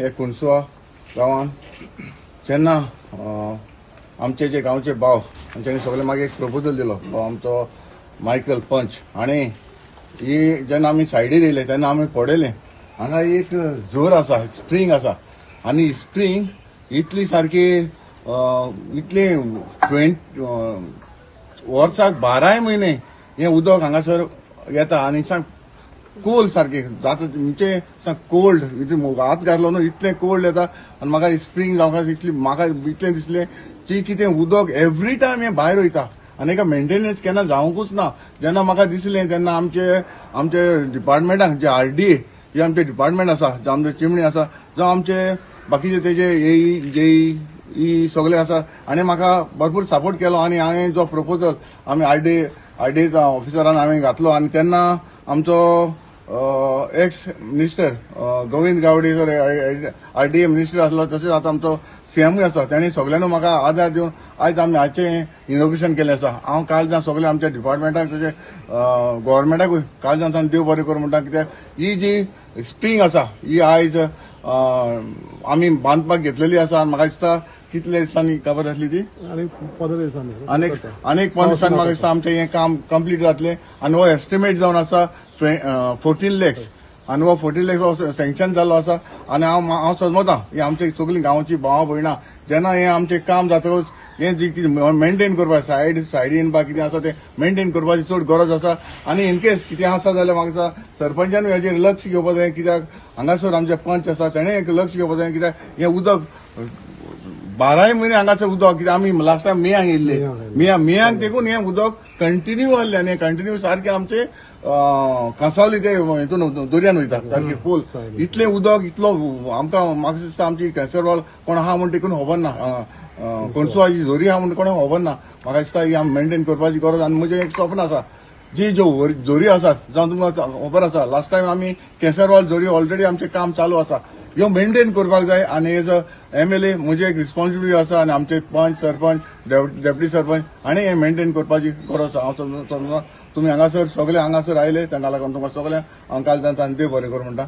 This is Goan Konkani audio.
हे कुणसुआ गांवान जेन्ना आमचे जे गांवचे भाव आमच्यांनी सगळे मागीर एक प्रपोजल दिलो आमचो मायकल पंच आनी ही जेन्ना आमी सायडीर येयले तेन्ना आमी पळयलें हांगा एक जोर आसा, स्प्रींग आसा आनी स्प्रींग इतली सारकी इतली 20 वर्साक 12 म्हयने हें उदक हांगासर येता आनी सांग कोल सारकें जाता, म्हणजे कोल्ड हात घातलो न्हू इतलें कोल्ड येता. आनी म्हाका स्प्रींग जावंक इतली म्हाका इतलें दिसलें की कितें उदक एवरी टायम हें भायर वयता आनी एका मेंटेनन्स केन्ना जावंकूच ना. जेन्ना म्हाका दिसलें तेन्ना आमचे आमचे डिपार्टमेंटाक जे आर डी ए जे आमचे डिपार्टमेंट आसा, जावं आमचे चिमणी आसा, जावं आमचे बाकीचे तेजे ए जे ई सगळे आसा आनी म्हाका भरपूर सपोर्ट केलो. आनी हांवें जो प्रपोजल आमी आर डी ऑफिसरान हांवें घातलो आनी तेन्ना आमचो ex minister Govind Gaude sir R D A minister आसलो, तशेंच आतां आमचो सीएमूय आसा, तांणी सगळ्यांनी म्हाका आदार दिवन आयज आमी हाचें इनॉग्रेशन केलें आसा. हांव कालच्यान सगळ्या आमच्या डिपार्टमेंटाक तशें गव्हर्मेंटाकूय कालच्यान देव बरें करूं म्हणटा, कित्याक ही जी स्प्रींग आसा ही आयज आमी बांदपाक घेतलेली आसा. आनी म्हाका दिसता कितले दिसांनी खबर आसली ती आनी 15 दिसांनी. आनीक आनीक 15 दिसांनी म्हाका दिसता आमचें हें काम कंप्लीट जातलें. आनी हो एस्टिमेट जावन आसा 14 लॅक्स आनी हो 14 लॅक्स हो सँक्शन जाल्लो आसा. आनी हांव समजता ही आमची सगळीं गांवची भावां भयणां जेन्ना हें आमचें काम जातकच हें जी कितें मेंटेन करपाक सायड सायडीन बा कितें आसा तें मेंटेन करपाची चड गरज आसा. आनी इनकेस कितें आसा जाल्यार म्हाका दिसता सरपंचानूय हेजेर लक्ष घेवपाक जाय, कित्याक हांगासर आमचे पंच आसा तेणें एक लक्ष घेवपाक जाय, कित्याक हें उदक 12 म्हयने हांगासर उदक, कित्याक आमी लास्ट टायम मेयांक येयल्ले, मेयांक तेकून हें उदक कंटिन्यू आहलें आनी कंटिन्यू सारकें आमचें कांसावली ते हितून दर्यान वयता सारकें फूल इतलें उदक इतलो आमकां. म्हाका दिसता आमची केसरवाल कोण आहा म्हूण देखून खबर ना, कोणसो झोरी आहा म्हूण कोणाक खबर ना. म्हाका दिसता ही आमी मेंटेन करपाची गरज. आनी म्हजें एक स्वप्न आसा, जी ज्यो झोरी आसात, जावं तुमकां खबर आसा लास्ट टायम आमी केसरवाल झोरी ऑलरेडी आमचें काम चालू आसा, ह्यो मेंटेन करपाक जाय. आनी एज अ एमएलए म्हजी एक रिस्पॉन्सिबिलिटी आसा आनी आमचे पंच, सरपंच, डेप्युटी सरपंच हाणें हें मेंटेन करपाची गरज आसा. हांव समजता तुमी हांगासर सगळे हांगासर आयले तांकां लागून तुमकां सगळ्यांक हांव काल देव बरें करूं म्हणटा.